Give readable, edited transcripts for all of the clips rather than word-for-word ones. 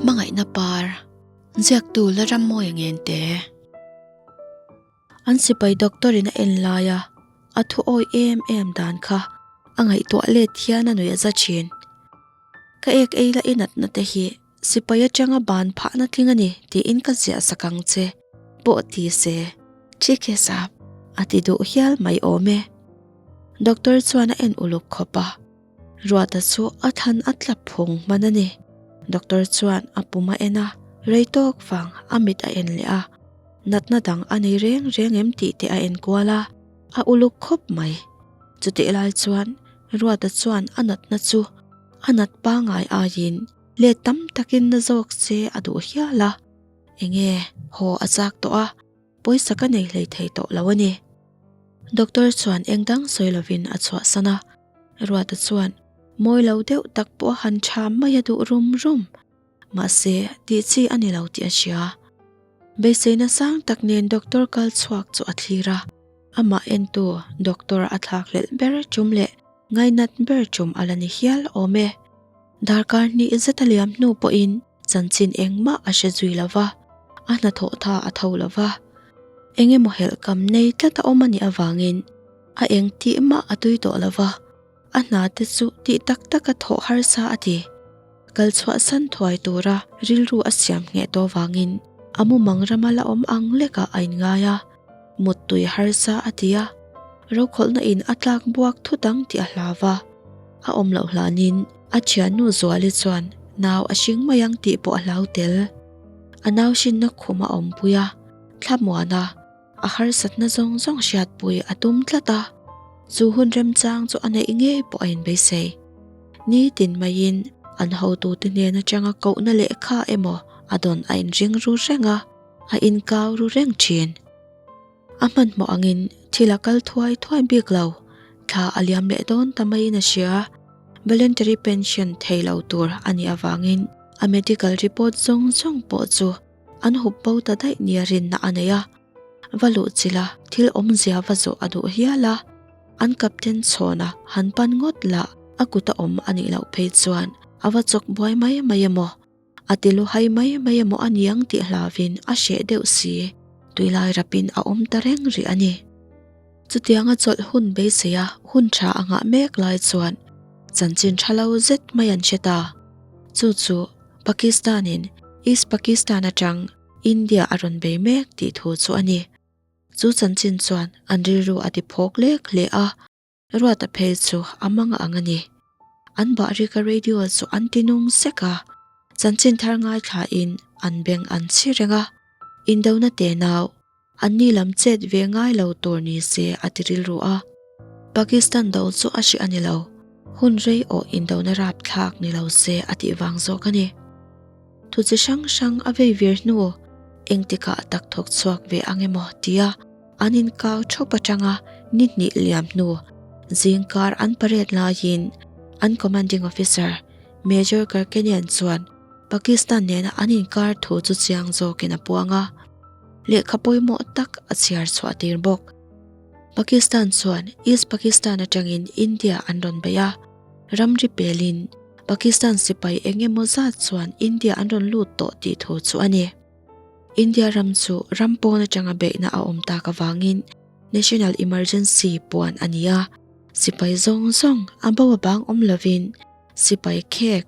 Hmangaihna par, ziaktu la rammawi a ngen te. An sipai doctor in a en lai a, a thu awi em em dan kha a ngaihtuah let hian a nuih a za thin. Ka ek ei la i natna te hi sipai atanga ban phahna tling a ni tiin ka ziah sak ang che pawh ti se. Thik he sap, a ti duh hial mai awm e. Doctor chuan a en uluk khawp a. Ruata chu a thlan a tla phung hman a ni. Doctor chuan a pum a en a, rei tawk vang a mit a en leh a. Natna dang a nei reng reng em tih te a en kual a, a uluk khawp mai. Chutih lai chuan Ruata chuan a natna chu a nat pangai aiin let tam takin na zawk se a duh hial a. Enge haw a chak tawh a, pawisa ka nei hlei thei tawh lo a ni. Doctor chuan eng dang sawi lovin a chhuahsan a, Ruata chuan mawi lo deuh tak pawh a han tha mai a duh rum rum. Mahse, tih chi a ni lo tih a hria. Beiseina sang tak nen doctor kal chhuak chu a thlir a, amah entu doctor a thlak hlelh ber tum leh ngainat ber tum a la ni hial awm e. Darkar hnih zet a liam hnu pawhin chanchin engmah a hre zui lo va, a hnathawh tha a tho lo va. Eng emaw helh kam nei tlat a awm a nih avangin a eng tih mah a tui tawh lo va, a hna te chu tih tak taka thawh harsa a ti. Kal chhuah san thuai tura rilru a siam ngheh tawh vangin a mumang rama la awm ang lekah a inngai a, muttui harsa a ti a, rokhawlhna in a tlak buak thut ang tih a hlau va. A awm loh hlanin a thiannu Zuali chuan nau a hring mai ang tih pawh a hlau tel. A nau hrinna khum a awmpui a, thlamuan a, a harsatna zawng zawng hriatpui a tum tlat a, chu hun remchang chu a neih ngei pawh a inbeisei. Nitin maiin an hotute hnen atanga kohna lehkha emaw a dawn a inring ru reng a, a inkau ru reng thin. A hmanhmawh angin thil a kal thuai thuai bik lo, thla a liam leh dawn ta maiin a hria. Voluntary pension thei lo tur a nih avangin a medical report zawng zawng pawh chu an hup bo ta daih nia rinna a nei a. Va luh chila thil awmzia va zawh a duh hial a, an captain chhawna han pan ngawt lah a kut a awm a nih loh phei chuan a va chawk buai mai mai emaw A ti luhai mai mai emaw a niang tih hlauvin a hreh deuh si, tuilai rapin a awm ta reng rih a ni. Chutianga chawlh hun beiseia hun tha a nghah mek lai chuan chanchin tha lo zet mai an hre ta. Chu chu Pakistan-in East Pakistan atang India a rawn bei mek tih thu chu a ni. Chu chanchin chuan an rilru a ti phawk lek hle a. Ruata phei chu a mang ang a ni. An bahrika radio chu an ti nung sek a, chanchin thar ngaithlain an beng an chhi reng a, indona te nau, an ni lam chet ve ngai lo tur ni se a ti rilru a. Pakistan do chu a hri a ni lo, hun rei awh indona rapthlak ni lo se a tih vang zawk a ni. Thu chi hrang hrang a vei vir hnu, engtikah tak thawk chhuak ve ang emaw tia An inkau theup atanga ni hnih liam hnu zingkar an parade laiin an commanding officer Major Karkenian chuan Pakistan nena an inkar thu chu chiang zawkin a puang a, lehkha pawimawh tak a chhiar chhuah tir bawk. Pakistan chuan East Pakistan atangin India an rawn beih a, ramri pelin Pakistan sipai eng emaw zat chuan India an rawn lut tawh tih thu chu a ni. India ram chu ram pawn atanga beihna a awm tak avangin National Emergency puan a ni a, sipai zawng zawng a bo a bang awm lovin sipai khek,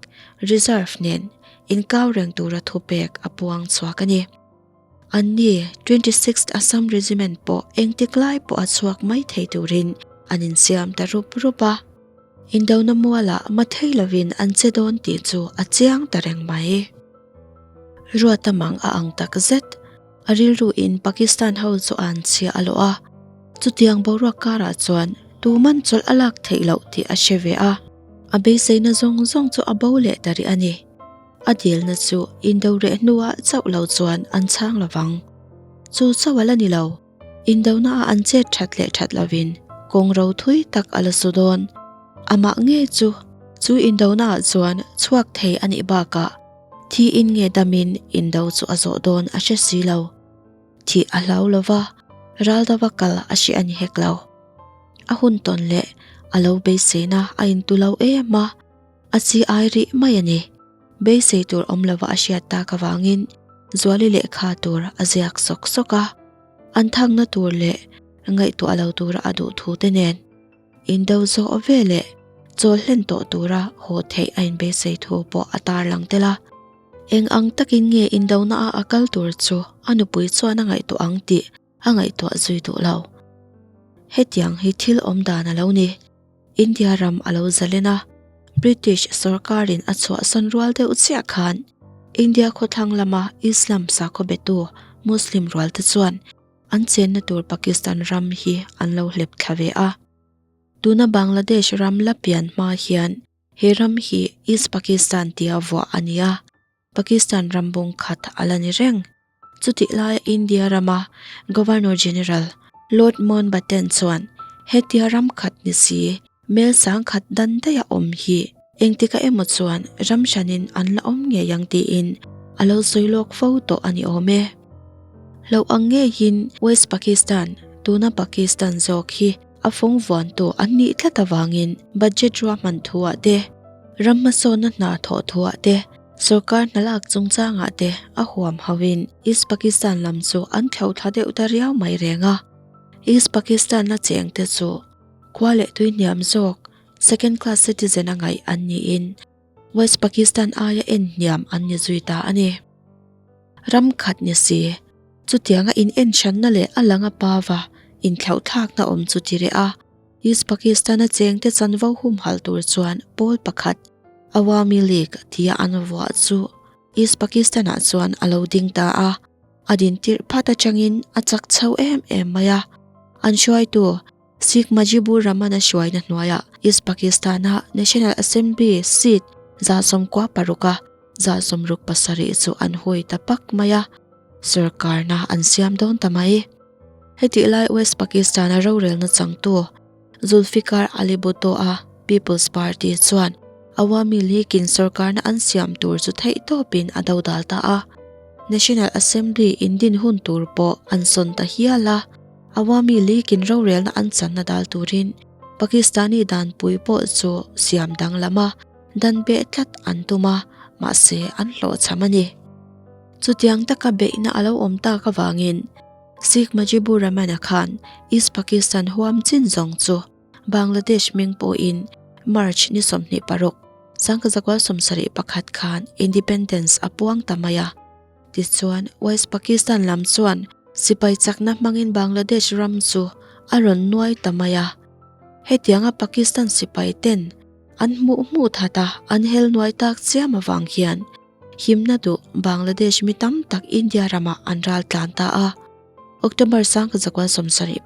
reserve, nen inkau reng tura thupek a puang chhuak a ni. Anni 26th Assam Regiment pawh engtik lai pawh a chhuak mai thei turin an insiam ta rup rup a. Indona mualah mathei lovin an che dawn tih chu a chiang ta reng mai. Ruata mang a ang tak zet. A rilru in Pakistan ho chu an chhia a lawh a. Chutiang boruak karah chuan tuman chawlh a lak theih loh tih a hre ve a. A beiseina zawng zawng chu a bo leh ta rih a ni. A dilna chu indo reh hnuah chauh lo chuan an chhang lovang. Chu chauh a la ni lo. Indona a an chet that leh that lovin kawng ro thui tak a la su dawn. Amah ngei chu chu indona ah chuan chhuak thei a nih bakah thi in nge damin indo chu a zawh dawn a hre si lo. Thih a hlau lova, ral dava kal a hre a ni hek lo. A hun tawn leh a lo beiseina a intu lo em a, a chi ai rih mai a ni. Beisei tur awm lova a hriat tak avangin Zuali lehkha tur a ziak sawk sawk a, an thangna tur leh ngaihtuah lo tura a duh thu te nen indo zawh ve leh chawl hlen tawh tura haw theih a inbeisei thu pawh a tarlang tel a. Eng ang takin nge indona a a kal tur chu a nupui chuan a ngaihtuah ang tih a ngaihtuah zui duh lo. Hetiang hi thil awm dan a lo ni. India ram a lo zalen a, British sorkarin a chhuahsan rual deuh chiah khan India khawthlang lama Islam sakhaw betu Muslim rualte chuan an chenna tur Pakistan ram hi an lo hlep thla ve a. Tuna Bangladesh ram la pian hma hian he ram hi East Pakistan tia vuah a ni a. Pakistan ram bung khat a la ni reng. Chutih laia India rama Governor General Lord Mountbatten chuan hetia ram khat ni si mel sang khat dan daih a awm hi engtikah emaw chuan ram hranin an la awm ngei ang tiin a lo sawi lawk fo tawh a ni awm e. Hlauh ang ngeiin West Pakistan, tuna Pakistan zawk hi a fawng vuantu an nih tlat avangin budget ruahman thuah te, ram hmasawnna hna thawh thuah te, sorkar hna lak chungchangah te a huam hauhin East Pakistan lam chu an thlauh thla deuh ta riau mai reng a. East Pakistan la cheng te chu khua leh tui hniam zawk, second class citizen a ngaih an niin West Pakistan aia en hniam an ni zui ta a ni. Ram khat ni si, chutianga in en hranna leh a langa pava inthlauhthlakna awm chu ti reh a, East Pakistan-a chengte chanvo humhalh tur chuan pawl pakhat, Awami League tia an vuah chu East Pakistan-ah chuan a lo ding ta a, a din tirh phat atangin a chak chho em em mai a, an hruaitu Sheikh Mujibur Rahman-a hruaina hnuaiah East Pakistan-a National Assembly seat 96 a 67 chu an hui ta pak mai a, sorkarna an siam dawn ta mai. Hetih lai West Pakistan-a rorelna changtu Zulfikar Ali Bhutto-a People's Party chuan Awami League-in sorkarna an siam tur chu theihtawpin a dodal ta a, National Assembly indin hun tur pawh an sawn ta hial a. Awami League-in rorelna an channa dal turin Pakistani danpui pawh chu siam danglam a, dan beh tlat an tum a, mahse an hlawhchham a ni. Chutiang taka beihna a lo awm tak avangin Sheikh Mujibur Rahman-a khan East Pakistan huam chin zawng chu Bangladesh hming pawhin March ni 26, 1971 khan Independence a puang ta mai a. Tichuan, West Pakistan lam chuan sipai chakna hmangin Bangladesh ram chu a rawn nuai ta mai a. Hetianga Pakistan sipai ten an hmuh hmuh that a, an hel nuai tak chiam avang hian himna duh Bangladesh mi tam tak India ramah an ral tlan ta a. October 1971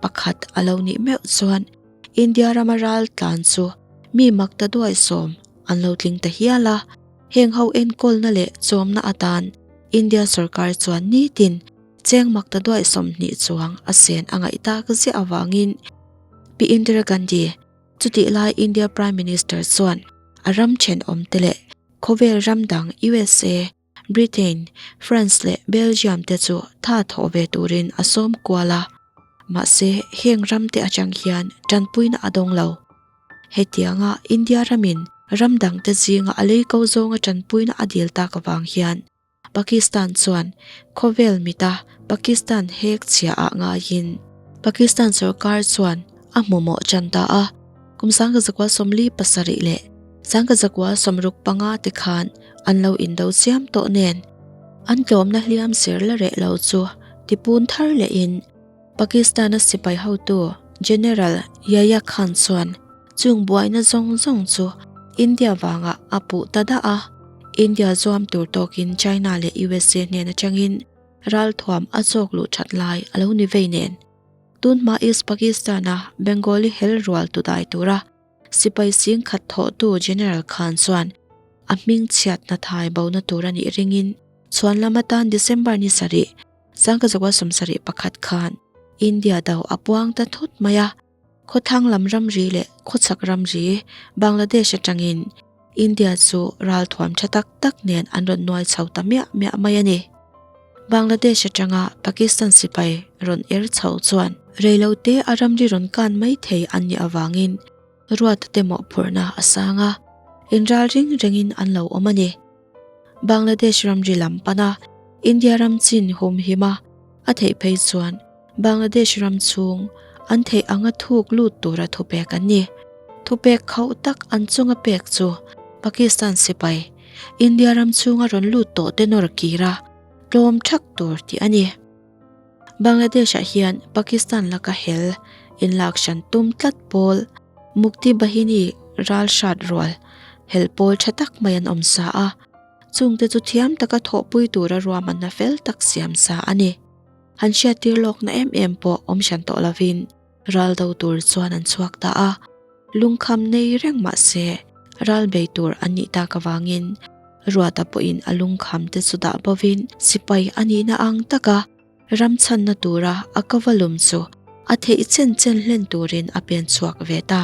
a lo nih meuh chuan India rama ral tlan chu mi mak ta duai sawm an lo tling ta hial a. Heng ho enkawlna leh chawmna atan India sorkar chuan nitin cheng mak ta duai 20 chuang a sen a ngaih tak ziah avangin Pi Indira Gandhi, chutih lai India Prime Minister chuan a ram thenawmte leh khawvel ram dang USA, Britain, France leh Belgium te chu tha thawh ve turin a sawm kual a. Mahse, heng ramte atang hian tanpuina a dawng lo. Hetianga India ramin ram dangte zinga a lei ko zawnga tanpuina a dil tak avang hian Pakistan chuan khawvel mita Pakistan hek chhia ah ngaiin Pakistan sorkar chuan a hmumawh tan ta a. Kum 1947 leh 1965 te khan an lo indo chiam tawh nen an tlawmna hliam ser la reh lo chu tipun thar lehin Pakistan-a sipai hotu General Yahya Khan chuan chung buaina zawng zawng chu India vangah a puh ta dah a, India zuam tur tawkin China leh USA hnen atangin ralthuam a chawk luh that lai a lo ni vei nen. Tun hma East Pakistan-a Bengali hel rual tu dai tura sipai sing khat thawhtu General Khan chuan a hming chhiatna thai bona tur a nih ringin chhuan lam atan December ni sarih 1971 khan India do a puang ta thut mai a, khawthlang lam ramri leh khawchhak ramri Bangladesh atangin India chu ralthuam tha tak tak nen an rawn nuai chho ta miah miah mai a ni. Bangladesh atanga Pakistan sipai rawn er chho chuan reilote a ramri rawn kan mai thei an nih avangin ruata te mawhphurhna a sang a, inral ring rengin an lo awm a ni. Bangladesh ramri lam pana India ram chin humhim a, a theih phei chuan Bangladesh ram chhung an theih anga thuk lut tura thupek an ni. Thupek khauh tak an chunga pek chu Pakistan sipai India ram chhunga rawn lut tawh te nawr kir a tlawm thak tur tih a ni. Bangladesh-ah hian Pakistan laka hel inlak hran tum tlat pawl Mukti Bahini ral hrat rual hel pawl tha tak mai an awm sa a, chungte chu thiam taka thawhpui tura ruahmanna fel tak siam sa a ni. Han hriattir lawkna em em pawh awm hran tawh lovin ral do tur chuan an chhuak ta a, lungkham nei reng mah se ral bei tur an nih tak avangin Ruata pawhin a lungkham te chu dah bovin sipai a nihna ang taka ram chhanna tura a kava lum chu a theih chen chen hlen turin a pen chhuak ve ta.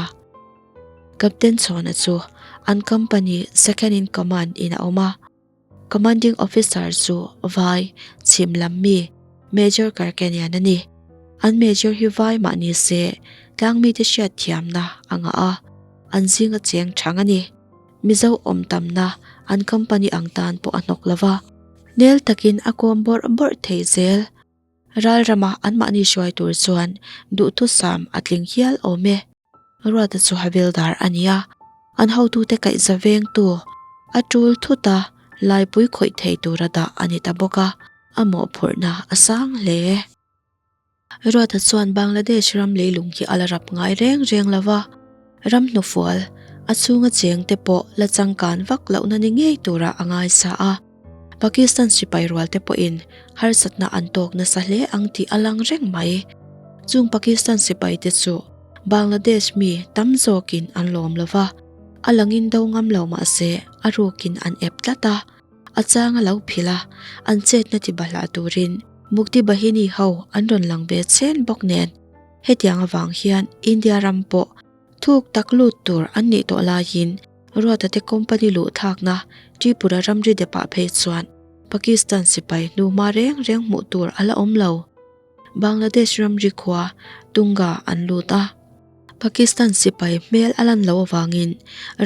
Captain Chhawna chu an company second in command in a awm a. Commanding Officer chu Vai, chhim lam mi, Major Karkenian a ni. An Major hi Vai mah ni se, tlangmite hriat thiamna a ngah a, an zinga cheng thang a ni. Mizo awm tamna an company ang tan pawh a hnawk lo va, nel takin a kawm bawrh bawrh thei zel. Ral rama anmahni hruai tur chuan duhthusam a tling hial awm e. Ruata chu Havildar a ni a, an hotute kaihza vengtu a tul thut a, laipui khawih thei tura dah a ni ta bawk a, a mawhphurhna a sang hle. Ruata chuan Bangladesh ram leilung hi a la rap ngai reng reng lo va, ram hnufual a chhunga chengte pawh la changkan vak lohna ni ngei turah a ngaisa a. Pakistan sipai rualte pawhin harsatna an tawk nasa hle ang tih a lang reng mai. Chung Pakistan sipaite chu Bangladesh mi tam zawkin an lawm lo va, a langin do ngam lo mah se a rukin an ep tlat a, a chang a lo phil a, an chetna ti bahlah turin Mukti Bahini ho an rawn lang ve chen bawk nen. Hetiang avang hian India ram pawh Thuk tak lut tur an nih tawh laiin Ruata te company luh thlakna Tripura ramri depah phei chuan Pakistan sipai hnuhma reng reng hmuh tur a la awm lo. Bangladesh ramri khua Tunga an lut a. Pakistan sipai hmel a lan loh avangin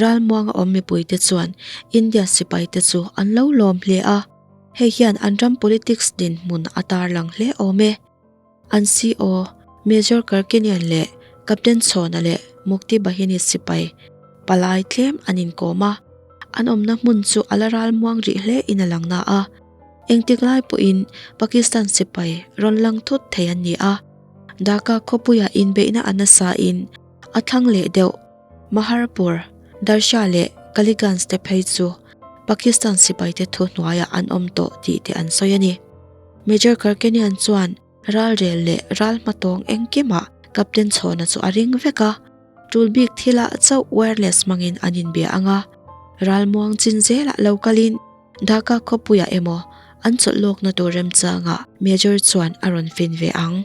ralmuanga awm mipuite chuan India sipaite chu an lo lawm hle a, hei hian an ram politics dinhmun a tarlang hle awm e. An CO, Major Karkinian leh Captain Chhawna leh Mukti Bahini sipai palai tlem an inkawm a, an awmna hmun chu a la ral muang rih hle in a lang na a. Engtik lai pawhin Pakistan sipai rawn lang thut thei an ni a. Dhaka khawpuia inbeihna a nasa in a thlang leh deuh Maharpur, Darsha leh Kaliganj te phei chu Pakistan sipaite thuhnuaiah an awm tawh tih te an sawi a ni. Major Karkenian chuan ralrel leh ral hmatawng engkimah Captain Chhawna chu a ring vek a, tul bik thilah chauh wireless hmangin an inbia ang a, ralmuang chin zelah lo kalin Dhaka khawpuiah emaw an chawlh lawkna tur remchangah Major chuan a rawn fin ve ang.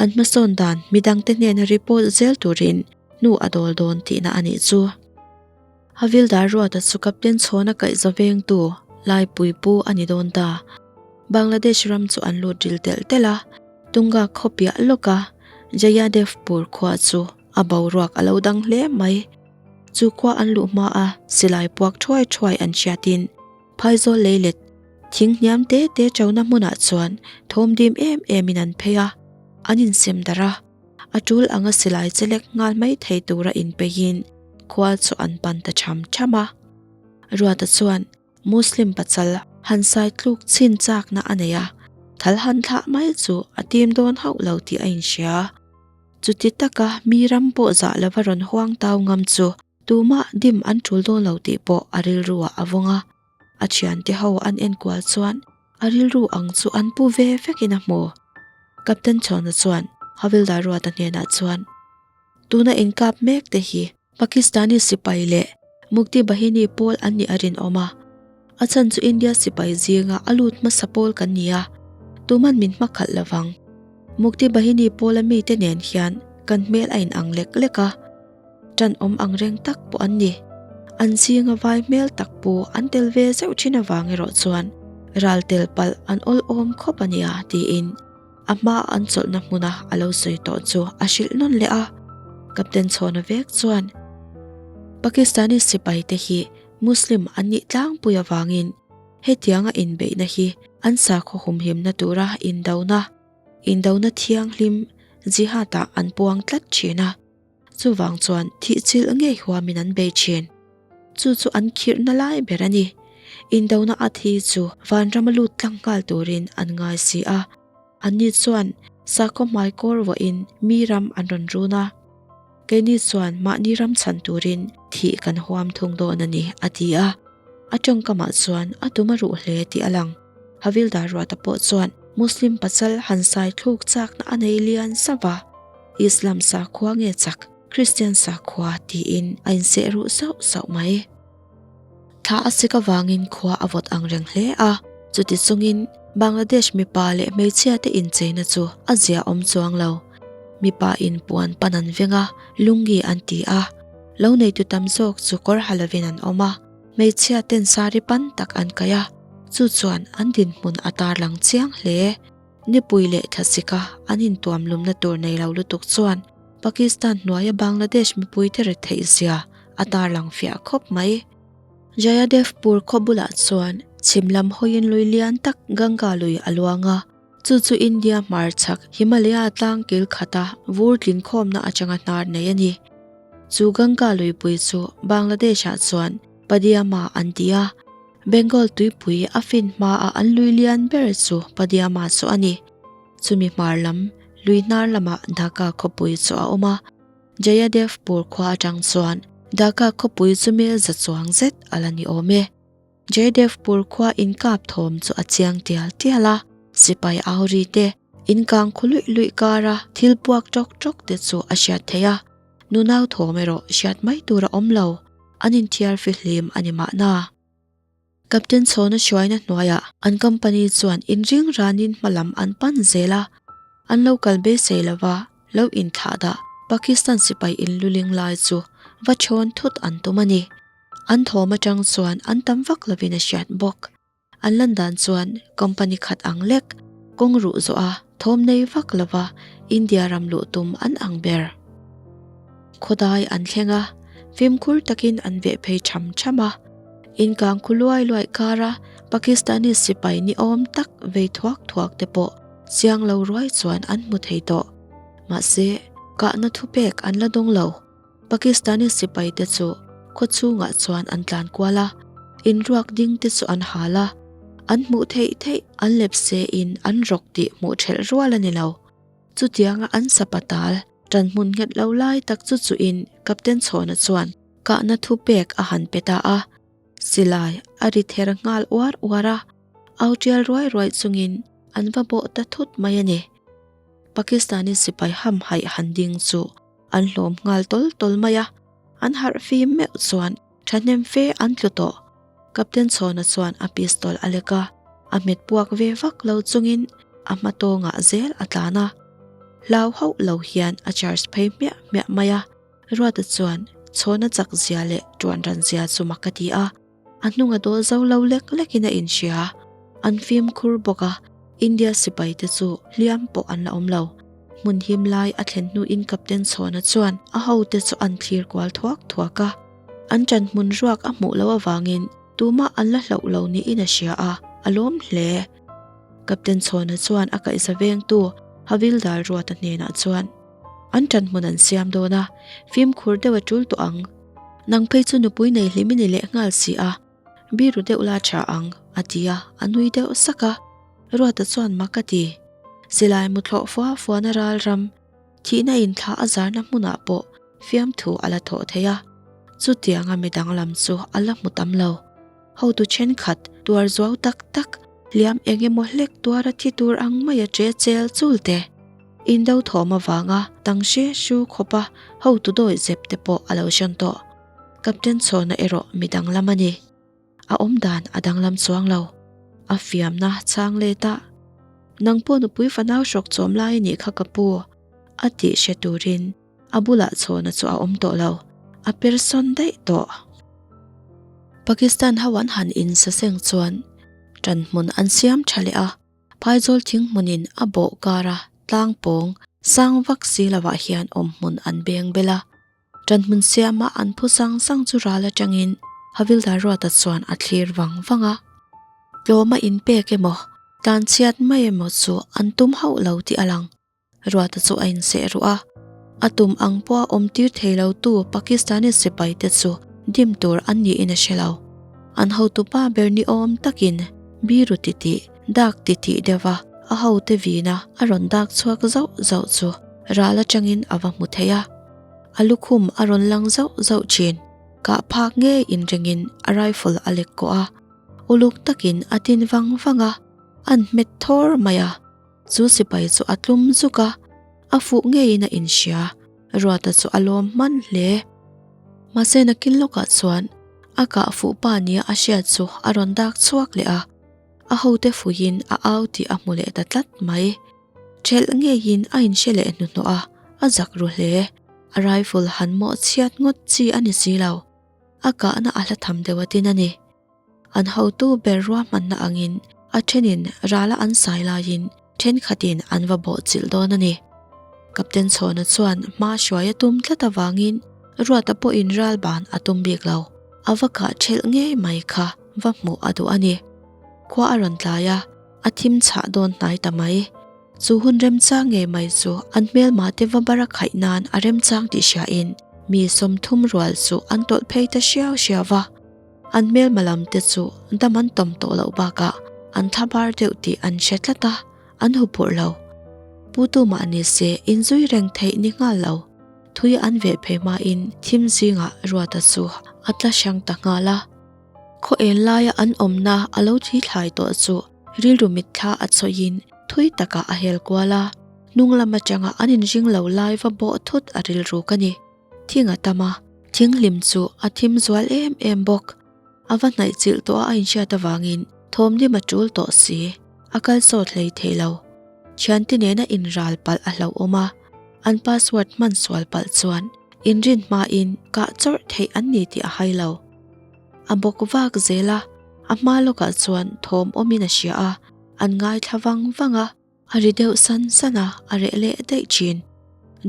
An hmasawn dan midangte hnena report zel turin hnu a dawl dawn tihna a nih chu. Havildar Ruata chu Captain Chhawna kaihza vengtu Laipui pu a ni dawn ta. Bangladesh ram chu an lut ril telh telh a, Tunga khaw piah lawka Jayadevpur khua chu a boruak a lo dang hle mai. Chu khua an luh hma a silai puak thuai thuai an hriatin phaizawl leilet thing hniam te te ṭona hmunah chuan thawmdim em emin an phei a, an insem darh a. A tul anga silai chelek nghal mai thei tura inpeihin khua chu an pan ta tham tham a. Ruata chuan Muslim pachal han sai tluk chhin chakna a nei a, thal han thlah mai chu a tim dawn hauh lo tih a inhria. Chuti taka mi ram pawh zah lova rawn huang tau ngam chu tumah dim an tul dawn lo tih pawh a rilruah a vawng a. A thiante ho an enkual chuan a rilru ang chu an pu ve vekin a hmu. Captain Chhawna chuan Havildar Ruata hnenah chuan, Tuna inkap mek te hi Pakistani sipai leh Mukti Bahini pawl an nih a rinawm a, a chhan chu India sipai zinga a lut hmasa pawl kan ni a, tuman min hmakhalh lovang. Mukti Bahini pawla mite nen hian kan hmel a inang lek lek a. Ṭanawm ang reng tak pawh an ni. An zinga vai hmel tak pu an tel ve zeuh ṭhin avang erawh chuan ral tel palh an awlawm khawp a nia tiin a hma an chawlhna hmuna a lo sawi tawh chu a hrilh nawn leh a. Captain Chhawna vek chuan Pakistani sipaite hi Muslim an nih tlangpui avangin. Hetianga inbeihna hi an sakhaw humhimna tura indona, indona thianghlim, jihad-ah an puang tlat thin a. Chuvang chuan thihchilh ngei huamin an bei thin. Chu chu an khirhna lai ber a ni. Indona a thi chu vanrama lut tlang nghal turin an ngai si a. Anni chuan sakhaw hmaikawr vuahin mi ram an rawn run a. Keini chuan mahni ram chhan turin thih kan huam thung dawn a ni, a ti a. A tawngkamah chuan a tum a ruh hle tih a lang. Havildar Ruata pawh chuan Muslim pasal han sai thluk chakna a nei lian zauh a, Islam sakhua nge chak Kristian sakhua tiin a inseh ruh sauh sauh mai. Thla a sik avangin khua a vawt ang reng hle a, chuti chungin Bangladesh mipa leh hmeichhia te incheina chu a zia awm chuang lo. Mipa in puan pan an veng a, lungi an ti a, lo neitu tam zawk chu kawr ha lovin an awm a, hmeichhia ten sari pan tak an kaih a, chu chuan an dinhmun a tarlang chiang hle. Nipui leh thlasika an intuam lumna tur nei lo lutuk chuan Pakistan hnuaia Bangladesh mipuite retheih zia a tarlang fiah khawp mai. Jayadevpur khaw bulah chuan chhim lam hawiin lui lian tak Ganga lui a luang a, chu chu India hmarchhak Himalaya tlang kil khata vur tlinkhawmna atanga hnar nei a ni. Chu Ganga luipui chu Bangladesh-ah chuan Padiama an ti a, Bengal tuipui a fin hmaah an lui lian ber chu Padiama chu a ni. Chumi hmar lam, lui hnar lamah Dhaka khawpui chu a awm a. Jayadevpur khua atang chuan Dhaka khawpui chu mel za chuang zet a la ni awm e. Jayadevpur khua inkap thawm chu a chiang tial tial a, sipai au ri te, inkang khu luih luih kara thil puak tawk tawk te chu a hriat theih a. Nunau thawm erawh hriat mai tur a awm lo. An inthiar fihlim a ni mahna. Captain Chhawna hruaina hnuaiah an company chuan inring ranin hma lam an pan zel a, an lo kal beisei lova lo inthlah dah Pakistan sipai inluling lai chu va thawn thut an tum a ni. An thawm atang chuan an tam vak lovin a hriat bawk. An lan dan chuan company khat ang lek kawng ruh zawh a thawm nei vak lova India ram luh tum an ang ber. Khawdai an thleng a, fimkhur takin an veh phei tham tham a. Inkang khu luai luai kara Pakistani sipai ni awm tak vei thuak thuak te pawh chiang lo ruai chuan an hmu thei tawh. Mahse, kahna thupek an la dawng lo. Pakistani sipai te chu khaw chhungah chuan an tlan kual a, inruak ding te chu an hal a, an hmuh theih theih an lepse in an rawk tih hmuh thelh rual a ni lo. Chutianga an sapatal tan hmun nghet lo lai tak chu chuhin Captain Chhawna chuan kahna thu pek a han pe ta a, silai a ri ther nghal uar uar a, au tial ruai ruai chungin an va bawh ta thut mai a ni. Pakistani sipai hamhaih han ding chu an hlawm nghal tawl tawl mai a, an harh fim meuh chuan thahnem fe an tlu tawh. Captain Chhawna chuan a pistol a lek a, a hmet puak ve vak lo chungin a hma tawngah zel a tlan a. Hlau hauh lo hian a charge phei hmiah hmiah mai a, Ruata chuan Chhawna chak zia leh tuan ran zia chu mak a ti a, a hnung a dawl zo lo lek lekin a inhria. An fimkhur bawk a, India sipai te chu hliam pawh an la awm lo. Hmun him lai a thlen hnuin Captain Chhawna chuan a hote chu an thlir kual thuak thuak a. An ṭan hmun ruak a hmuh loh avangin tumah an la hlauh lo niin a hria a, a lawm hle. Captain Chhawna chuan a kaihza vengtu Havildar Ruata hnenah chuan, An ṭan hmun an siam dawn a, fimkhur deuh a ṭul tawh ang. Nang phei chu nupui nei hlim i ni leh nghal si a, biru deuh la ṭha ang, a ti a, a nui deuh sak a. Ruata chuan mak a ti. Silai muthlawh fua fuana ral ram, thihna inthlah a zarna hmunah pawh fiamthu a la thawh thei a. Chutianga mi danglam chu a la hmu tam lo. Hotu thenkhat tuar zuau tak tak, hliam eng emaw hlek tuara thi tur ang maia che chel chul te, indo thawm avanga tang hre hru khawpa hotu dawi zep te pawh a lo hrawn tawh. Captain Chhawna erawh mi danglam a ni. A awm dan a danglam chuang lo. A fiamna chhang let a, Nang pawh nupui fanau hrawk chawm lai a nih kha ka pu, a tih hre turin a bulah chhawna chu a awm tawh lo, a per sawn daih tawh. Pakistan ho an han insa seng chuan ṭan hmun an siam ṭha leh a, Phaizawl thing hmunin a bawh kara tlang pawng sang vak si lovah hian awm hmun an beng bel a. Ṭan hmun siama an phu sang sang chu ral aṭangin Havildar Ruata chuan a thlir vang vang a. Tlawma inpek emaw, tlanchhiat mai emaw chu an tum hauh lo tih a lang. Ruata chu a inseh ruh a, a tum ang pawha awm tir thei lotu Pakistani sipai te chu dim tur an niin a hre lo. An hotupa ber ni awm takin biru titih, dak titih deuha a hote vina a rawn dak chhuak zauh zauh chu ral atangin a va hmu thei a. A lukhum a rawn lang zauh zauh thin. Kah phak ngei inringin a rifle a lek kawh a, uluk takin a tin vang vang a, an hmet thawr mai a. Chu sipai chu a tlum zuk a, a fuh ngeiin a inhria. Ruata chu a lawm hman hle. Mahse nakin lawkah chuan a kah fuh pa nia a hriat chu a rawn dak chhuak leh a, a hote fuiin a au tih a hmu leh ta tlat mai. Ṭhelh ngeiin a inhre leh hnuhnawh a, a zak ru hle. A rifle han mawh chhiat ngawt chi a ni si lo. A kahna a hla tham deuh atin a ni. An hotu ber ruahmanna angin a thenin rala an sai laiin thenkhatin an va bawh chilh dawn a ni. Captain Chhawna chuan hma hruai a tum tlat avangin Ruata pawhin ral ban a tum bik lo. A va kah thelh ngei mai kha va hmuh a duh a ni. Khua a rawn tlai a, a thim chhah dawn hnai ta mai. Chu hun remchang ngei mai chu an hmelma te va bar a khaih nan a remchang tih hriain mi 30 rual chu an tawlh phei ta hriau hriau va. An hmelma lam te chu dam an tawm tawh loh bakah an thla bar deuh tih an hre tlat a, an hu phurh lo. Pu tu mah ni se inzui reng theih ni nghal lo. Thui an veh phei hmain thim zingah Ruata chu a tla hrang ta nghal a. Khaw en laia an awmna a lo thi thlai tawh chu rilru mitthla a chawih in thui takah a hel kual a, hnung lam atanga an inring lo lai va bawh thut a rilru ka ni. Thing a tam a, thinghlim chu a thim zual em em bawk. A va hnaih chilh tawh a a inhriat avangin thawmhnim a tul tawh si, a kal sawt hlei thei lo. Thiante nena inral palh a hlauhawm a, an password hman sual palh chuan inrin hmain kah chawrh theih an ni tih a hai lo. A bawk vak zel a, a hma lawkah chuan thawm awmin a hria a, an ngaithla vang vang a. A ri deuh san san a, a reh leh daih thin.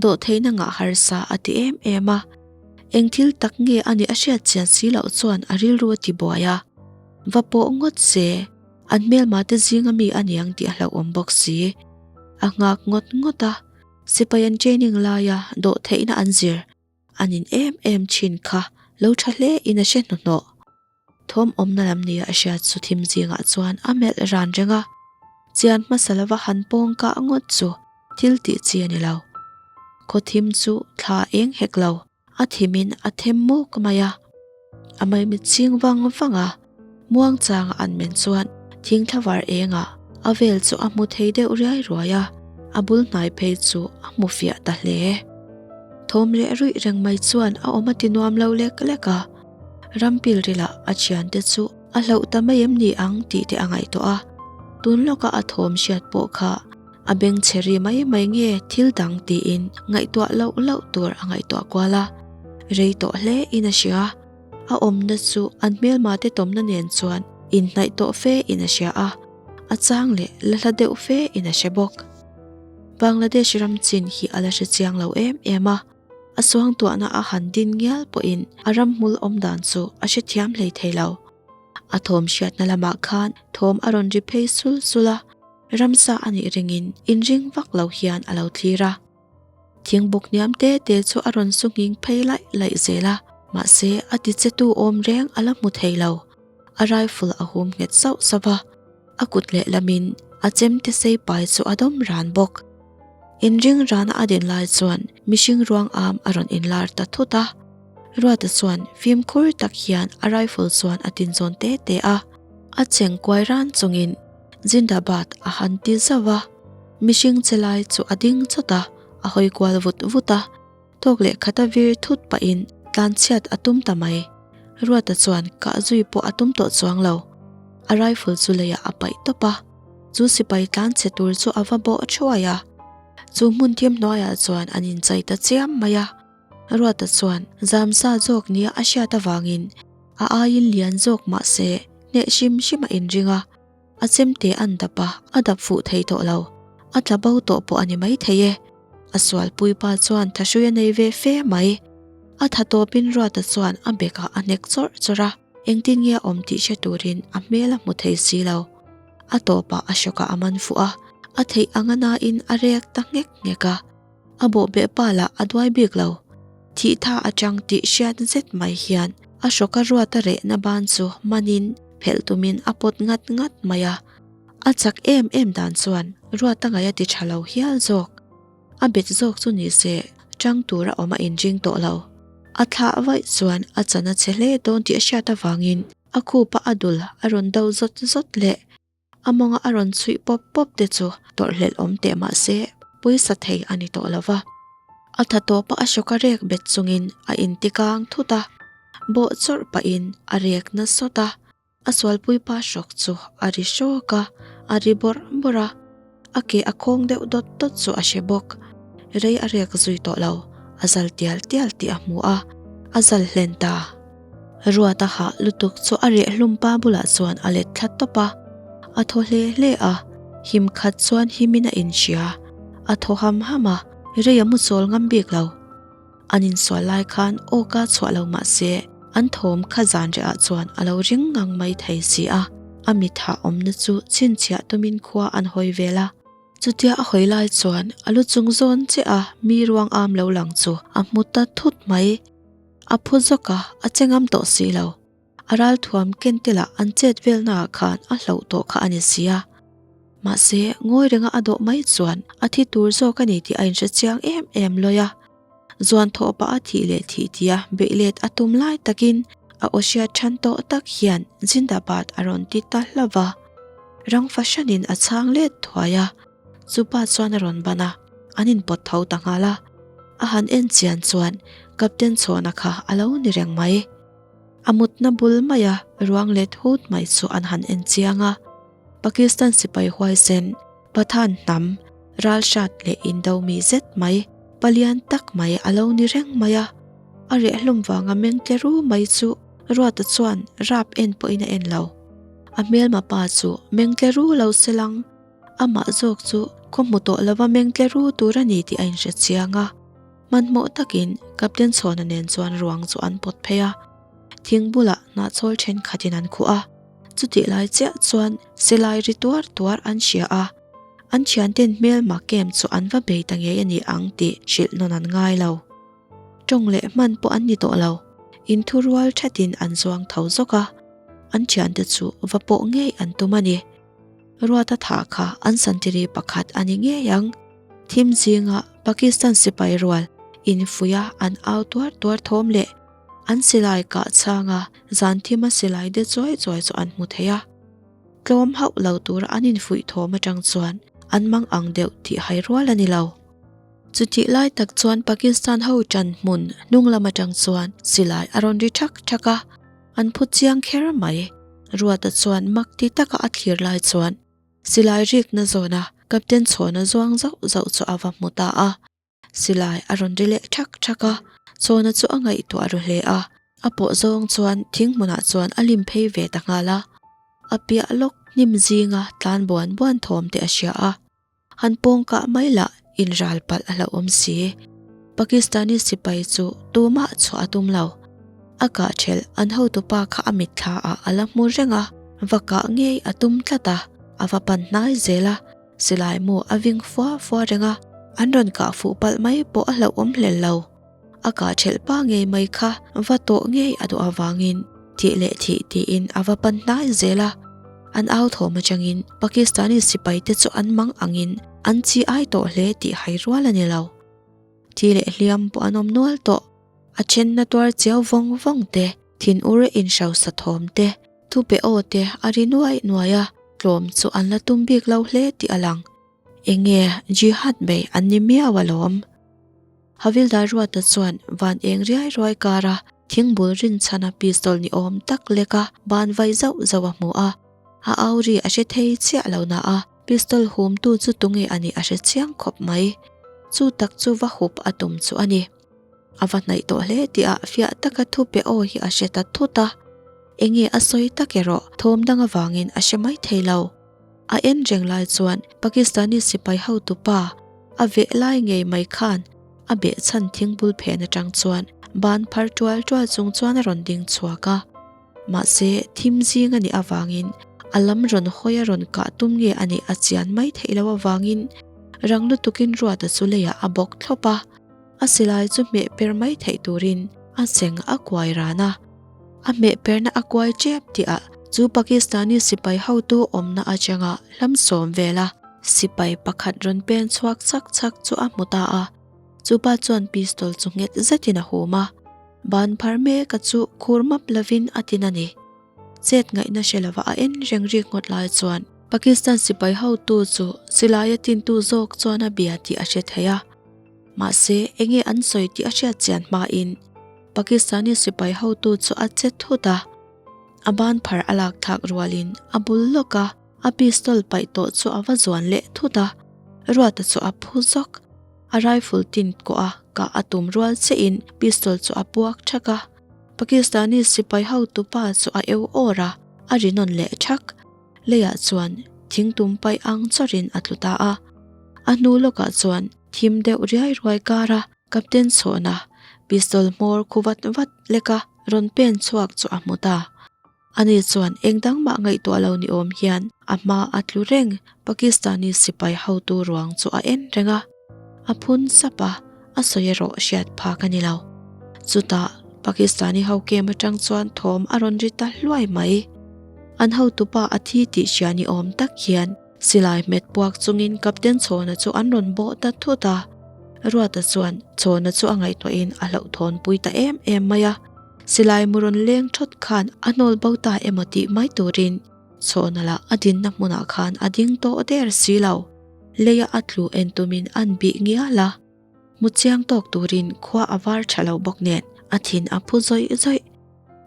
Dawhtheihna ngah harsa a ti em em a. Eng thil tak nge a nih a hriat chian si loh chuan a rilru a ti buai a. Va pawh ngawt se, an hmelma te zinga mi a niang tih a hlauhawm bawk si. A nghak ngawt ngawt a, sipai an training laia dawhtheihna an zir an in em em thin kha lo tha hle in a hre hnuhnawh. Thawm awmna lam nia a hriat chu thim zingah chuan a melh ran reng a, chian hmasa lova han pawng kah ngawt chu thil tih chi a ni lo. Khaw thim chu thla eng hek lo, a thimin a them mawk mai a. A maimit ching vang vang a, muangchanga an men chuan thing thlavar engah a vel chu a hmu thei deuh riai ruai a, a bul hnai phei chu a hmu fiah ta hle. Thawm leh ruih reng mai chuan a awm a ti nuam lo lek lek a. Ram pilrilah a thiante chu a hlauh ta mai em ni ang tih te a ngaihtuah a, tun lawka a thawm hriat pawh kha a beng chhe ri mai mai nge thil dang tiin ngaihtuah loh loh tur a ngaihtuah kual a, rei tawh hle in a hria. A awmna chu an hmelma te tawmna nen chuan inhnaih tawh fe in a hria a, a chang leh la hla deuh fe in a hre bawk. Bangladesh ram chin hi a la hre chiang lo em em a. A suangtuahna a han din ngial pawhin a ramhmul awm dan chu a hrethiam hlei thei lo. A thawm hriatna lamah khan thawm a rawn ri phei sul sul a, ramsa a nih ringin inring vak lo hian a lo thlir a. Thingbuk hniam te te chu a rawn su nghing phei laih laih zel a, mahse a tichetu awm reng a la hmu thei lo. A rifle a hum nghet sauh sauh a, a kut lehlamin a chemte sei pai chu a dawm ran bawk. Inring rana a din lai chuan mihring ruang am a rawn inlar ta thut a. Ruata chuan fimkhur tak hian a rifle chuan a tinzawn te te a. A cheng kuai ran chungin Zindabad a han ti zauh a. Mihring che lai chu a ding chawt a, a hawi kual vut vut a. Tawk leh khata vir thut pahin tlanchhiat a tum ta mai. Ruata chuan kah zui pawh a tum tawh chuang lo. A rifle chu leiah a paih tawp a. Chu sipai tlan chhe tur chu a va bawh thuai a. Chu hmun thim hnuaiah chuan an inchai ta chiam mai a. Ruata chuan zamsa zawk nia a hriat avangin a aiin lian zawk mah se hneh hrim hrim a inring a. A chemte an dap a, a dap fuh thei tawh lo. A tla bo tawh pawh a ni maithei e. A sualpui pa chuan thahrui a nei ve fe mai. A tha tawpin Ruata chuan a bekah a hnek chawrh chawrh a. Engtin nge a awm tih hre turin a hmel a hmu thei si lo. A tawpah a hrawkah a man fuh a, a theih anga nain a rek ta nghek nghek a. A bawhbeh pa lah a duai bik lo. Thih tha atang tih hriat zet mai hian a hrawka ruata rehna ban chu manin phelh tumin a pawt ngat ngat mai a. A chak em em dan chuan ruata ngaih a ti tha lo hial zawk. A bet zawk chu ni se tang tura awm a inring tawh lo. A thlah vaih chuan a chan a che hle dawn tih a hriat avangin a khupa a dul a rawn do zawt zawt leh a mawnga a rawn chhuih pawp pawp te chu tawrhhlelh awm teh mah se pawisa thei a ni tawh lo va. A tha tawpa a hrawk a rek bet chungin a inti kang thut a, bawh chawrh pahin a rek na sawt a. A sualpuipa hrawk chu a ri hrawk a, a ri bawrh bawrh a, a ke a khawng deuh dawt dawt chu a hre bawk. Rei a rek zui tawh lo, a zal tial tial tih a hmu a, a zal hlen ta. Ruata hah lutuk chu a reh hlum pa bulah chuan a let thla tawp a, a thaw hle hle a, him khat chuan himin a inhria, a thaw ham ham a, rei a mu chawl ngam bik lo. An insual lai khan awka chhuah lo mah se an thawm kha zan rehah chuan a lo ring ngang mai thei si a, a mitha awmna chu chhinchhiah tumin khua an hawi vel a. Chutia a hawi lai chuan a lu chung zawn chiah a mi ruang am lo lang chu a hmu ta thut mai. A phu zawk a, a che ngam tawh si lo. A ralthuam ken te lah an chet velnaah khan a hloh tawh kha a ni si a. Mahse, ngawi renga a dawh mai chuan a thi tur zawk a ni tih a inhre chiang em em lawi a. Zuan thawh pah a thih leh thih tia beih let a tum lai takin a aw hriat than tawh tak hian Zindabad a rawn ti ta hlauh va. Rang fahranin a chhang let thuai a, chupa chuan a rawn ban a, an inpawt tho ta nghal a. A han en chian chuan Captain Chhawna kha a lo ni reng mai. A mutna bul maia ruang let hut mai chu an han en chiang a, Pakistan sipai huaisen, Pathan hnam, ralhrat leh indo mi zet mai, palian tak mai a lo ni reng mai a. A reh hlum vanga meng tle ru mai chu Ruata chuan rap en pawhin a en lo. A hmelma pa chu meng tle ru lo se lang, amah zawk chu khaw hmu tawh lova meng tle ru tur a ni tih a inhre chiang a. Hmanhmawh takin Captain Chhawna nen chuan ruang chu an pawt phei a, thing bulah hnahchawl thenkhatin an khuh a. Chutih lai chiah chuan silai ri tuar tuar an hria a, an thianten hmelma camp chu an va bei ta ngei a ni ang tih hrilh nawn an ngai lo. Tawng leh hman pawh an ni tawh lo, inthurual thatin an zuang tho zawk a, an thiante chu va pawh ngei an tum a ni. Ruata thah kha an santiri pakhat a ni ngei ang. Thim zinga Pakistan sipai rual infuia an au tuar tuar thawm leh an silai kah chhanga zan thima silai de chuai chuai chu an hmu thei a. Tlawm hauh lo tura an infuih thawm atang chuan an mang ang deuh tih hai rual a ni lo. Chutih lai tak chuan Pakistan ho ṭan hmun hnung lam atang chuan silai a rawn ri ṭhak ṭhak a, an phu chiang kher mai. Ruata chuan mak ti taka a thlir lai chuan Silai rikna zawna Captain Chhawna zuang zauh zauh chu a va hmu ta a. Silai a rawn ri leh thak thak a, Chhawna chu a ngaihtuah ru hle a. A pawh zawng chuan thing hmunah chuan a lim phei ve ta nghal a. A piah lawk hnim zinga tlan buan buan thawm te a hria a. Han pawng kah mai lah inral palh a hlauhawm si. Pakistani sipai chu tumah chhuah a tum lo. A kah thelh an hotupa kha a mitthla ah a la hmu reng a, va kah ngei a tum tlat a, a va pan hnai zel a, silai mu a ving fua fua reng a, an rawn kah fuh palh mai pawh a hlauhawm hlel lo. A kah thelh pa ngei mai kha va tawh ngei a duh avangin thih leh thih tiin a va pan hnai zel a, an au thawm atangin Pakistani sipai te chu an mang angin an chi ai tawh hle tih hai rual a ni lo. Thi leh hliam pawh an awm nual tawh. A thenna tuar chiau vawng vawng te, thin ur inhrosa thawm te, thupe aw te a ri nuai nuai a, tlawm chu an la tum bik lo hle tih a lang. Enge jihad mai an ni miau alawm. Havildar Ruata chuan van eng riai ruai kara thingbul rinchhana pistol ni awm tak leka ban vai zauh zauh a hmu a, a au ri a hre thei chiah lo na a, pistol humtu chu tunge a nih a hre chiang khawp mai. Chu tak chu va hup a tum chu a ni. A va hnaih tawh hle tih ah fiah taka thu pe aw hi a hre ta thut a, enge a sawi tak erawh thawm dang avangin a hre mai thei lo. A en reng lai chuan Pakistani sipai hotu pa a veh lai ngei mai khan a behchhan thingbul phen atang chuan ban phar tual tual chung chuan a rawn ding chhuak a. Mahse, thim zing a nih avangin a lam rawn hawi a rawn kah tum nge a nih a chian mai theih loh avangin rang lutukin Ruata chu leiah a bawk thlawp a, a silai chu hmeh per mai theih turin a cheng a kuai ran a. A hmeh perna a kuai tep tihah chu Pakistani sipai hotu awmna atanga hlamsawm vela sipai pakhat rawn pen chhuak chak chak chu a hmu ta a. Chupa chuan pistol chu nghet zetin a hum a, ban phar mek a chu khur map lovin a tin a ni. Chet ngaihna hre lova a en reng rik ngawt lai chuan Pakistan sipai hotu chu silaia tintu zawk chuan a bia tih a hre thei a. Mahse, enge an sawi tih a hriat chian hmain Pakistani sipai hotu chu a che thut a, a ban phar a lak thlak rualin a bul lawk a, a pistol paih tawh chu a va zuan leh thut a, Ruata chu a phu zawk. A rifle tin kawh a kah a tum rual chiahin pistol chu a puak thak a, Pakistani sipai hotu pa chu a eu awr a, a ri nawn leh thak. Leiah chuan thingtum paih ang chawrin a tlu ta a, a hnu lawkah chuan thim deuh riai ruai kar a, Captain Chhawna pistol hmawr khu vat vat lek a rawn pen chhuak chu a hmu ta. Ani chuan eng dang mah ngaihtuah lo ni awm hian a hma a tlu reng Pakistani sipai hotu ruang chu a en reng a. A phun sap a, a sawi erawh hriat phak a ni lo. Chutah Pakistani ho kem atang chuan thawm a rawn ri ta hluai mai. An hotupa a thi tih hria ni awm tak hian Silai hmet puak chungin Captain Chhawna chu an rawn bawh ta thut a. Ruata chuan Chhawna chu a ngaihtuahin a hlauhthawnpui ta em em mai a. Silai mu rawn leng thawt khan a hnawl bo ta emaw tih mai turin Chhawna lah a dinna hmunah khan a ding tawh der si lo. Leia a tlu en tumin an bih ngial a. Hmu chiang tawk turin khua a var tha lo bawk nen a thin a phu zawih zawih.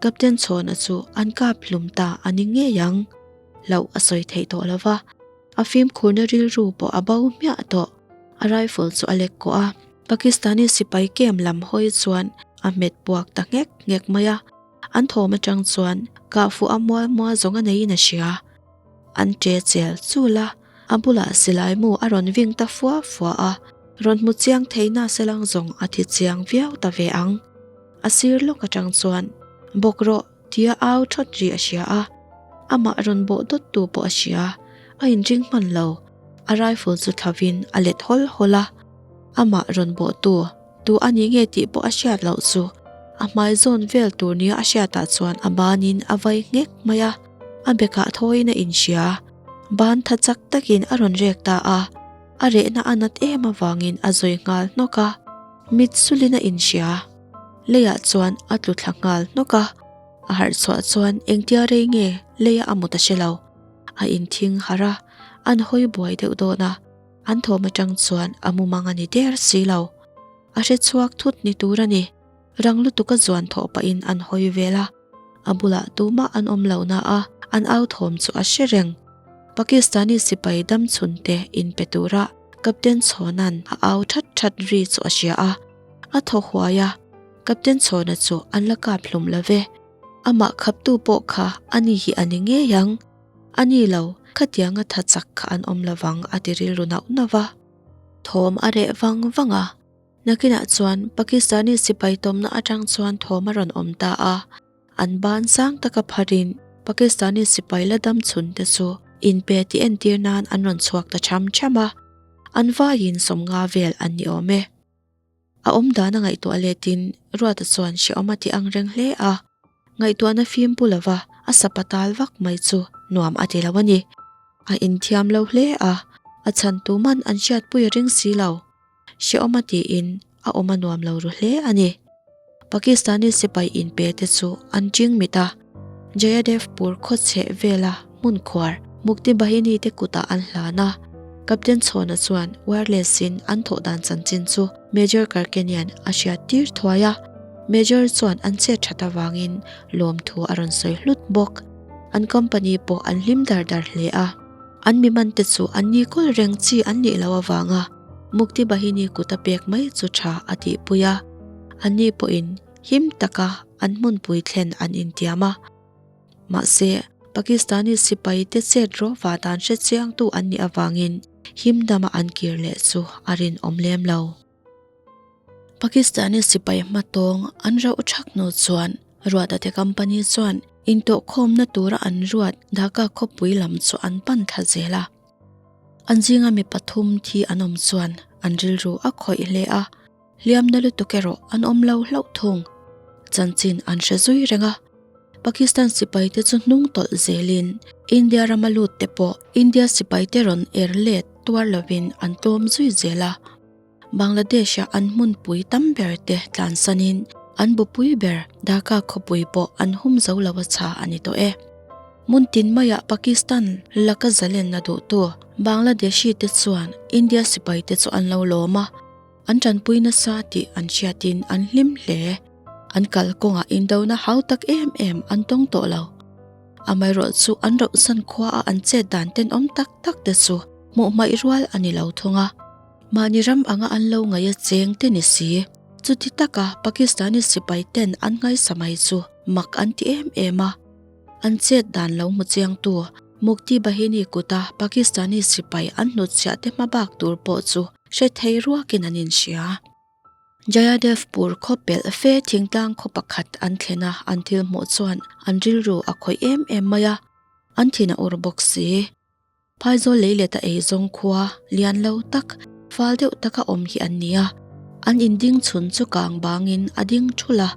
Captain Chhawna chu an kap hlum ta a ni ngei ang. Hlauh a sawi theih tawh lo va, a fimkhurna rilru pawh a bo hmiah tawh. A rifle chu a lek kawh a, Pakistani sipai kem lam hawi chuan a hmet puak ta nghek nghek mai a. An thawm atang chuan kah fuh a mual mual zawng a neiin a hria. An ṭe chel chul a, a bulah silai mu a rawn ving ta fua fua a, rawn hmu chiang thei na selang zawng a thi chiang viau ta ve ang. A sir lawk atang chuan, Bawk rawh! tia au thawt ri a hria a, amah rawn bawh dawt tu pawh a hria, a inring hman lo. A rifle chu thlavin a let hawl hawl a, amah rawn bawh tu, tu a ni nge tih pawh a hriat loh chu a hmai zawn vel tur nia a hriatah chuan a banin a vai nghek mai a, a bekah thawiin a inhria. Ban tha chak takin a rawn rek ta a, a rehna a nat em avangin a zawi nghal hnawk a, mit sulin a inhria. Leiah chuan a tlu thla nghal hnawk a, a harh chhuah chuan engtia rei nge leia a mut a hre lo. A inthing harh a, an hawi buai deuh dawn a, an thawm atang chuan a mumang a ni der si lo. A hre chhuak thut ni tur a ni. Rang lutuk a zuan thawh pahin an hawi vel a, a bulah tumah an awm lo na a, an au thawm chu a hre reng. Pakistani sipai damchhun te inpe tura Captain Chhawna'n a au that that ri chu a hria a, a thaw huai a, Captain Chhawna chu an la kap hlum lo ve. Amah khaptu pawh kha ani hi a ni ngei ang. A ni lo, khatianga tha chak kha an awm lovang a ti rilru nauh nauh va. Thawm a reh vang vang a. Nakinah chuan Pakistani sipai tawmna atang chuan thawm a rawn awm ta a. An ban sang taka pharin Pakistani sipai la dam chhun te chu inpe tih entir nan an rawn chhuak ta cham cham a. An vaiin 50 vel an ni awm e. A awm dan a ngaihtuah letin Ruata chuan hrehawm a ti ang reng hle a, ngaihtuahna fim pu lova a sapa tal vak mai chu nuam a ti lo a ni. A inthiam lo hle a, a chhan tu man an hriatpui a ring si lo. Hrehawm a tiin a awm a nuam lo ru hle a ni. Pakistani sipai inpe te chu an ching mit a, Jayadevpur khawchheh vela hmun khuar Mukti Bahini te kutah an hlan a. Captain Chhawna chuan wireless in an thawh dan chanchin chu Major Karkenian a hriat tir thuai a. Major chuan an chet that avangin lawmthu a rawn sawi hlut bawk. An company pawh an hlim dar dar hle a. An miman te chu an ni kawl reng chi an nih loh avanga Mukti Bahini kut a pek mai chu tha a tihpui a. Anni pawhin Him taka an hmunpui thlen an intiam a. Mahse, Pakistani sipai te chet rawva dan hre chiangtu an nih avangin him dama an kir leh chu a rinawm lem lo. Pakistani sipai hmatawng an rauh thak hnu chuan Ruata te company chuan. Intawhkhawmna tura an ruat Dhaka khawpui lam chu an pan thla zel a. An zinga mi pathum thi an awm chuan an rilru a khawih hle a, hliamna lutuk erawh an awm lo hlauh thung. Chanchin an hre zui reng a, Pakistan sipaite chu hnung tawlh zelin India rama lut te pawh India sipaite rawn er let tuar lovin an tlawm zui zel a. Bangladesh-a an hmunpui tam ber te tlansanin an bupui ber Dhaka khawpui pawh an hum zo lo a chha a ni tawh e. Hmun tin maiah Pakistan laka zalenna duhtu Bangladeshi te chuan India sipai te chu an lo lawm a, an tanpui nasa tih an hriatin an hlim hle. An kalkawngah indona hau tak em em an tawng tawh lo. Amaherawhchu an rohsan khua a an chet dan tenawm tak tak te chu hmuh hmaih rual a ni lo thung a. Mahni ram anga an lo ngaih a cheng te ni si. Chuti taka Pakistani sipai ten an ngaisa mai chu mak an ti em em a. An chet dan lo hmu chiangtu Mukti Bahini kuta Pakistani sipai an hnutchhiah te hma bak tur pawh chu hre thei ruakin an inhria. Jayadevpur khaw pelh fe thingtlang khaw pakhat an thlen a, an thil hmuh chuan an rilru a khawih em em mai a, an thin a ur bawk si. Phaizawl lei leh ta eizawng khua lian lo tak, fal deuh taka awm hi an ni a. An inding chhun chu kang bangin a ding thul a,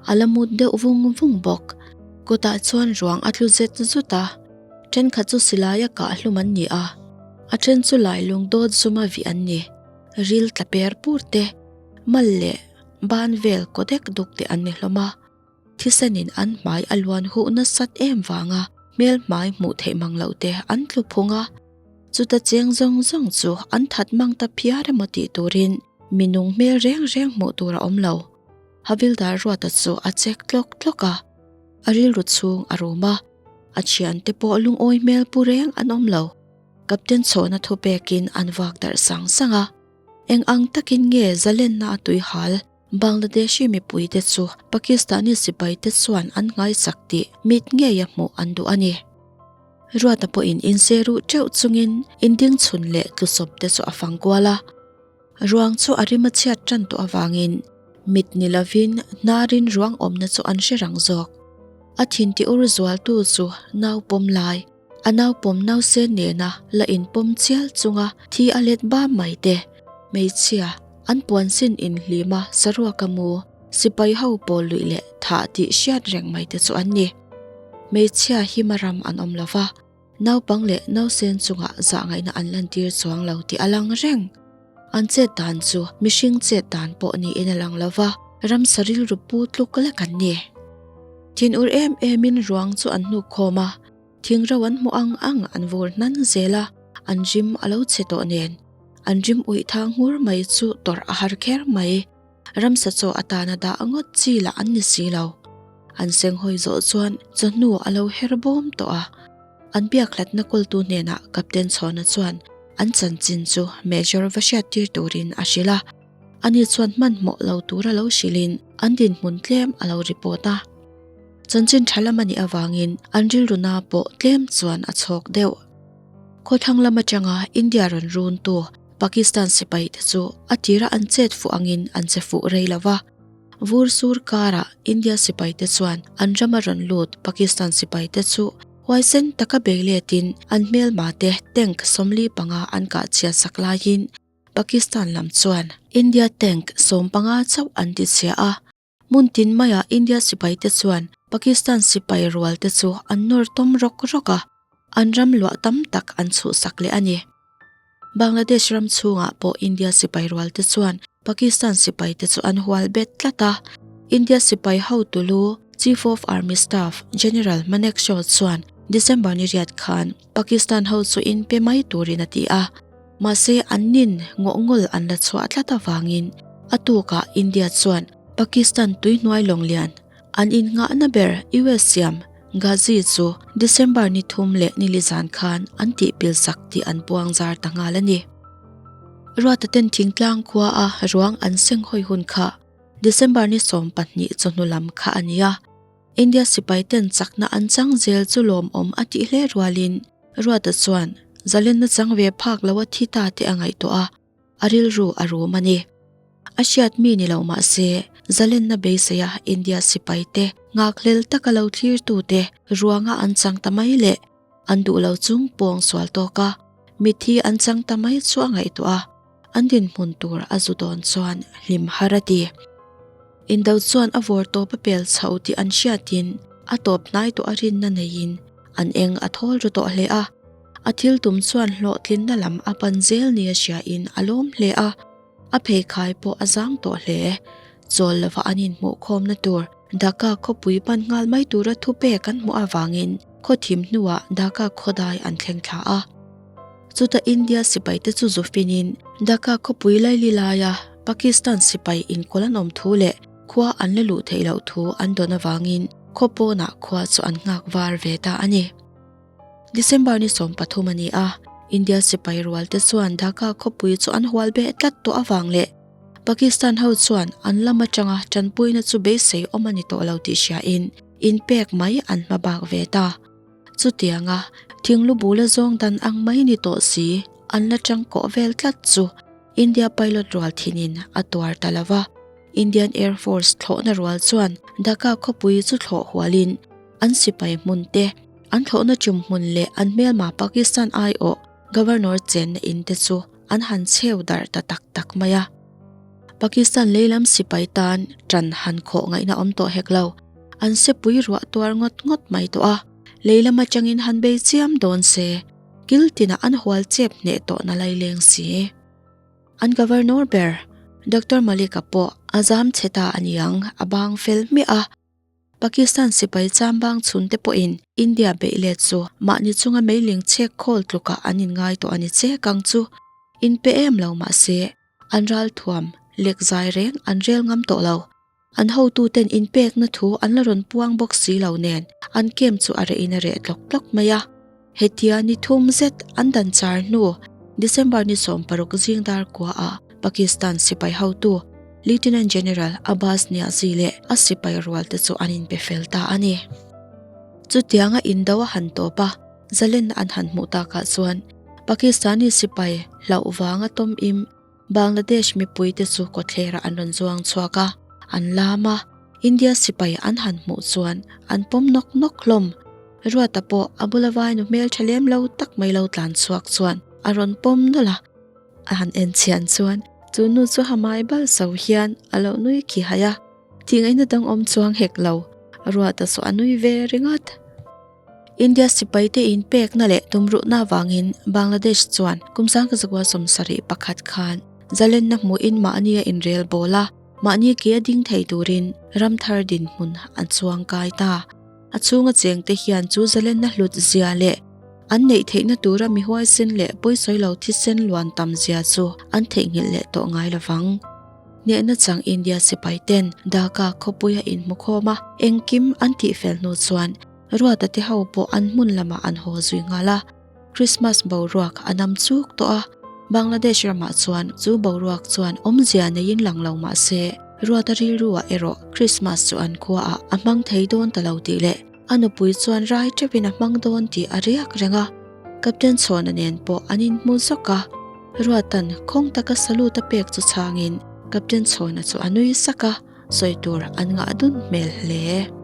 a la mut deuh vung vung bawk. Kawtah chuan ruang a tlu zet zut a, thenkhat chu silaia kah hlum an ni a, a then chu lailung dawt zuma vih an ni. Ril tla per pur te, mal leh ban vel kaw dek duk te an ni hlawm a. Thisenin an hmai a luan huh nasat em vanga hmel hmai hmuh theih mang loh te an tlu phung a, chuta cheng zawng zawng chu an that mang ta phiar emaw tih turin mi nung hmel reng reng hmuh tur a awm lo. Havildar Ruata chu a chek tlawk tlawk a, a rilru chhung a rum a, a thiante pawh lungawi hmel pu reng an awm lo. Captain chhawhna thu pekin an vak darh sang sang a, eng ang takin nge zalenna a tuihal? Bangladeshi mipuite chu Pakistani sipaite chuan an nghaisak tih mit ngeia hmuh an duh a ni. Ruata pawhin inse ruh teuh chungin indingchhun leh tlusawpte chu a fang kual a. Ruang chu a rim a chhiat tan tawh avangin mit ni lovin hnarin ruang awmna chu an hre rang zawk. A thin ti ur zualtu chu nau pawm lai, a nau pawm nausen nena la inpawm chial chunga thi a let bam mai te, hmeichhia, an puan sin inhlim a saruaka mu, sipai ho pawl luih leh thah tih hriat reng mai te chu an ni. Hmeichhia hima ram an awm lo va, naupang leh nausen chungah zahngaihna an lantir chuang lo tih a lang reng. An chet dan chu mihring chet dan pawh niin a lang lo va, ramsa rilru pu tluk lek an ni. Thinur em emin ruang chu an hnuk khawm a, thing ro an hmuh ang ang an vur hnan zel a, an rim a lo chhe tawh nen. An rim uih thang ngur mai chu tawrh a har kher mai. Ramsa chaw atana dah ngawt chi lah an ni si lo. An senghawi zawh chuan chawhnu a lo her bawm tawh a. An biak hlatna kawltu hnenah Captain Chhawna chuan an chanchin chu Major va hriattir turin a hrilh a. Ani chuan hmanhmawh lo tura lo hrilhin an dinhmun tlem a lo report a. Chanchin tha lam a nih avangin an rilruna pawh tlem chuan a chhawk deuh. Khawthlang lam atanga India rawn runtu Pakistan sipai te chu a tira an chet fuh angin an che fuh rei lo va. Vur sur karah India sipai te chuan an rama rawn lut Pakistan sipai te chu huaisen taka bei letin an hmelma te tank 45 an kah chhiat sak laiin Pakistan lam chuan India tank 15 chauh an ti chhia a. Hmun tin maiah India sipaite chuan Pakistan sipai rualte chu an nawr tawm rawk rawk a, an ram luah tam tak an chhuhsak leh a ni. Bangladesh ram chhungah pawh India sipai rualte chuan Pakistan sipaite chu an hual bet tlat a. India sipai hotu lu Chief of Army Staff General Manekshaw chuan December ni riat khan Pakistan ho chu inpe mai turin a ti a. Mahse an nin ngawhngawl an la chhuah tlat avangin a tukah India chuan Pakistan tuihnuai lawnglian an innghahna ber US siam Ghazi chu December ni thum leh ni li zan khan an tihpil sak tih an puang zar ta nghal a ni. Ruata ten thingtlang khua a ruang an seng hawi hun kha December ni 12 chawhnu lam kha a ni a. India sipai ten chakna an chang zel chu lawmawm a tih hle rualin Ruata chuan zalenna chang ve phak lo a thi ta te a ngaihtuah a, a rilru a rum a ni. A hriat mi ni lo mah se, Zalenna beiseia India sipaite nghakhlel taka lo thlirtute ruanga an chang ta mai leh an duh lo chung pawng sual tawk a, mitthi an chang ta mai chu a ngaihtuah a, an dinhmun tur a zu dawn chuan hlim har a ti. Indo chuan a vawr tawp a pel chho tih an hriatin a tawp hnai tawh a rinna neiin an eng a thawl ru tawh hle a, a thil tum chuan hlawhtlinna lam a pan zel nia hriain a lawm hle a. A pheikhai pawh a zang tawh hle. Chawl lova an inhmuhkhawmna tur Dhaka khawpui pan nghal mai tura thupek an hmuh avangin khaw thim hnuah Dhaka khawdai an thleng thla a. Chutah India sipaite chu zu finin Dhaka khawpui laili laia Pakistan sipai inkawl an awm thu leh khua an la luh theih loh thu an dawn avangin khaw pawnah khua chu an nghak var ve ta a ni. December ni 13 a ni a, India sipai rualte chuan Dhaka khawpui chu an hual beh tlat tawh avang leh Pakistan ho chuan an lam atanga tanpuina chu beisei awm a ni tawh lo tih hriain inpek mai an hma bak ve ta. Chutianga thinglu bula zawng dan ang mai ni tawh si an la tangkawh vel tlat chu India pilot rual thinin a tuar ta lo va, Indian Air Force thlawhna rual chuan Dhaka khawpui chu thlawh hualin An sipai hmun te, an thlawhna tum hmun leh an hmelma Pakistan aiawh Governor chenna in te chu an han chheu darh ta tak tak mai a. Pakistan leilam sipai tan tan han khawh ngaihna awm tawh hek lo, an sepui ruah tuar ngawt ngawt mai tawh a, leilam atangin han bei chiam dawn se, kil tinah an hual chep hneh tawhna laileng si. An Governor ber Doctor Malik-a pawh a zam chhe ta a niang, a bang fel hmiah a. Pakistan sipai chambang chhunte pawhin India beih let chu mahni chunga meiling chhek khawl tlukah an inngai tawh a ni che kang chu inpe em lo mahse an ralthuam lek zai reng an rel ngam tawh lo. An hotuten inpekna thu an la rawn puang bawk si lo nen an kem chu a reh in a reh tlawk tlawk mai a. Hetia ni thum zet an dan char hnu December ni 16 zing dar kuaah Pakistan sipai hotu Lieutenant General Abbas Niazi leh a sipai rualte chu an inpe fel ta a ni. Chutianga indo a han tawp a, zalenna an han hmuh takah chuan Pakistani sipai hlauh vanga tawm im Bangladesh mipuite chu kawthlera an rawn zuang chhuak a, an lam a, India sipai an han hmuh chuan an pawm nawk nawk hlawm. Ruata pawh a bula vainu hmeltha lem lo tak mai lo tlan chhuak chuan a rawn pawm nawlh a. A han en chhian chuan chu nu chu hamai bal so hian a lo nui khi haih a, tih ngaihna dang awm chuang hek lo, Ruata chu a nui ve ringawt. India sipaite inpekna leh tumruhna avangin Bangladesh chuan kum sangkazakua 71 khan zalenna hmuhin mahni a inrel bawl a, mahni ke a ding thei turin ramthar dinhmun an chuangkai ta. A chhunga chengte hian chu zalenna hlut zia leh an neih theihna tura mi huaisen leh pawisawi lo thisen luan tam zia chu an theihnghilh leh tawh ngai lo vang. Hnehna chang India sipai ten Dhaka khawpuia inhmukhawm a, engkim an tihfel hnu chuan Ruata te ho pawh an hmun lamah an haw zui nghal a. Christmas boruak a nam chuk tawh a, Bangladesh ramah chuan chu boruak chuan awmzia neiin lang lo mah se, Ruata rilruah erawh Christmas chu an khuaah a hmang thei dawn ta lo tih leh a nupui chuan rai teuhin a hmang dawn tih a riak reng a. Captain Chhawna nen pawh an inhmu zawk a, Ruata'n khawng taka salute a pek chu chhangin Captain Chhawna chu a nui sak a, sawi tur an ngah dun hmel hle.